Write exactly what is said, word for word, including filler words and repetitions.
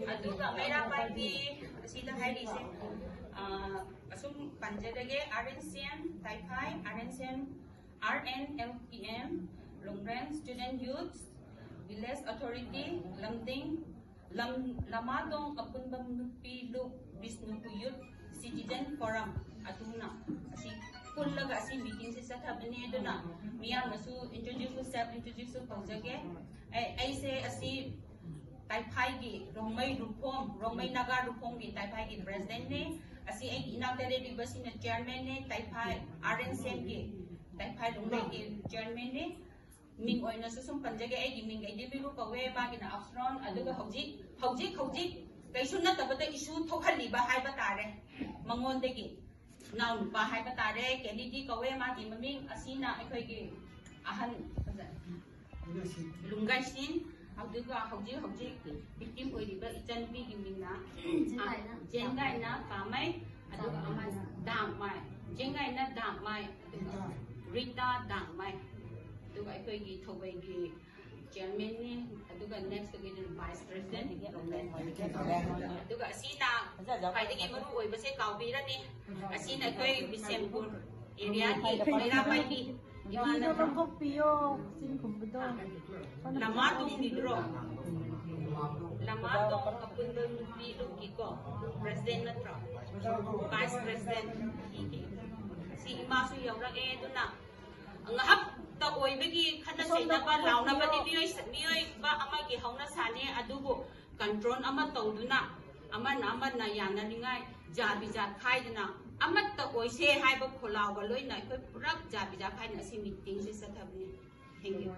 ꯑꯗꯨꯒ ꯃꯩꯔꯥ ꯄꯥꯏꯕꯤ ꯑꯁꯤꯗ ꯍꯥꯏꯔꯤꯁꯦ, ꯑ, ꯑꯁꯨꯝ ꯄꯟꯖꯔꯒꯦ, R N C M ꯇꯥꯏꯐꯥꯏ, R N C M, R N L P M, Longren Student Youth, Village Authority, ꯂꯝꯗꯤꯡ, ꯂꯝ, ꯂꯃꯥꯗꯣꯡ ꯑꯄꯨꯟꯕ ꯅꯨꯄꯤ ꯂꯨꯞ, ꯕꯤꯁꯅꯨꯄꯨꯔ Youth Citizen Forum, ꯑꯗꯨꯅ ꯑꯁꯤ ꯄꯨꯜꯂꯒ ꯑꯁꯤ meetingꯁꯦ ꯆꯠꯊꯕꯅꯦ꯫ ꯑꯗꯨꯅ ꯃꯤꯌꯥꯝꯅꯁꯨ introduce, self introduce ꯇꯧꯖꯒꯦ꯫ ꯑꯩ, ꯑꯩꯁꯦ ꯑꯁꯤ ꯇꯥꯏꯐꯥꯏꯒꯤ ꯔꯣꯡꯃꯩ ꯔꯨꯈꯣꯡ, ꯔꯣꯡꯃꯩ ꯅꯥꯒꯥ ꯔꯨꯈꯣꯡꯒꯤ ꯇꯥꯏꯐꯥꯏꯒꯤ presidentꯅꯦ꯫ ꯑꯁꯤ ꯑꯩꯒꯤ ꯏꯅꯥꯛꯇ ꯂꯦꯞꯂꯤꯕꯁꯤꯅ chairmanꯅꯦ, ꯇꯥꯏꯐꯥꯏ R N C Mꯒꯤ, ꯇꯥꯏꯐꯥꯏ ꯔꯣꯡꯃꯩꯒꯤ chairmanꯅꯦ꯫ ꯃꯤꯡ ꯑꯣꯏꯅꯁꯨ ꯁꯨꯝ ꯄꯟꯖꯒꯦ, ꯑꯩꯒꯤ ꯃꯤꯡ ꯑꯩꯗꯤꯕꯤꯔꯨ ꯀꯧꯋꯦ, ꯃꯥꯒꯤꯅ ꯑꯞꯁ꯭ꯔꯣꯟ꯫ ꯑꯗꯨꯒ ꯍꯧꯖꯤꯛ, ꯍꯧꯖꯤꯛ, ꯍꯧꯖꯤꯛ ꯀꯩꯁꯨ ꯅꯠꯇꯕꯗ issue ꯊꯣꯛꯍꯜꯂꯤꯕ ꯍꯥꯏꯕ ꯇꯥꯔꯦ ꯃꯉꯣꯟꯗꯒꯤ꯫ ꯏꯅꯥꯎꯅꯨꯄꯥ ꯍꯥꯏꯕ ꯇꯥꯔꯦ, ꯀꯦꯂꯤꯗꯤ ꯀꯧꯋꯦ ꯃꯥꯒꯤ ꯃꯃꯤꯡ꯫ ꯑꯁꯤꯅ ꯑꯩꯈꯣꯏꯒꯤ ꯑꯍꯟ ꯂꯨꯡꯒꯥꯏꯁꯤꯟ, ꯑꯗꯨꯒ ꯍꯧꯖꯤꯛ ꯍꯧꯖꯤꯛ victim ꯑꯣꯏꯔꯤꯕ ꯏꯆꯟꯅꯨꯄꯤꯒꯤ ꯃꯤꯡꯅ, ꯖꯦꯟꯒꯥꯏꯅ꯫ ꯖꯦꯟꯒꯥꯏꯅ ꯄꯥꯝꯃꯩ, ꯑꯗꯨꯒ ꯑꯃꯅ ꯗꯥꯡꯃꯥꯏ, ꯖꯦꯟꯒꯥꯏꯅ ꯗꯥꯡꯃꯥꯏ, ꯑꯗꯨꯒ ꯔꯤꯇꯥ ꯗꯥꯡꯃꯥꯏ, ꯑꯗꯨꯒ ꯑꯩꯈꯣꯏꯒꯤ ꯊꯧꯕꯩꯒꯤ chairmanꯅꯤ, ꯑꯗꯨꯒ next ꯑꯩꯈꯣꯏꯒꯤ vice president, ꯑꯗꯨꯒ ꯑꯁꯤꯅ ꯈ꯭ꯋꯥꯏꯗꯒꯤ ꯃꯔꯨ ꯑꯣꯏꯕꯁꯦ ꯀꯥꯎꯕꯤꯔꯅꯤ꯫ ꯑꯁꯤꯅ ꯑꯩꯈꯣꯏ ꯕꯤꯁꯦꯝꯄꯨꯔ areaꯒꯤ ꯃꯩꯔꯥ ꯄꯥꯏꯕꯤ ꯏꯃꯥꯟꯅꯕ ꯂꯧꯊꯣꯛꯄꯤꯌꯣ, ꯆꯤꯡ ꯈꯨꯝꯕꯗꯣ꯫ ꯂꯃꯥ ꯇꯣꯡꯕꯤꯗ꯭ꯔꯣ? ꯂꯃꯥ ꯇꯣꯡ ꯑꯄꯨꯟꯕ ꯅꯨꯄꯤ ꯂꯨꯞꯀꯤꯀꯣ, president ꯅꯠꯇ꯭ꯔꯣ? Vice president꯫ ꯁꯤ ꯏꯃꯥꯁꯨ ꯌꯧꯔꯛꯑꯦ꯫ ꯑꯗꯨꯅ ꯉꯥꯏꯍꯥꯛꯇ ꯑꯣꯏꯕꯒꯤ ꯈꯠꯅ ꯆꯩꯅꯕ, ꯂꯥꯎꯅꯕꯗꯤ ꯃꯤꯑꯣꯏ, ꯃꯤꯑꯣꯏꯕ ꯑꯃꯒꯤ ꯍꯧꯅꯁꯥꯅꯤ꯫ ꯑꯗꯨꯕꯨ control ꯑꯃ ꯇꯧꯗꯨꯅ, ꯑꯃꯅ ꯑꯃꯅ ꯌꯥꯅꯅꯤꯡꯉꯥꯏ, ꯖꯥꯠ ꯕꯤꯖꯥꯠ ꯈꯥꯏꯗꯅ ꯑꯃꯠꯇ ꯑꯣꯏꯁꯦ ꯍꯥꯏꯕ ꯈꯣꯜꯂꯥꯎꯒ ꯂꯣꯏꯅ ꯑꯩꯈꯣꯏ ꯄꯨꯂꯞ ꯖꯥꯠ ꯕꯤꯖꯥꯠ ꯈꯥꯏꯗꯅ ꯑꯁꯤ meetingꯁꯦ ꯆꯠꯊꯕꯅꯤ꯫ Thank you꯫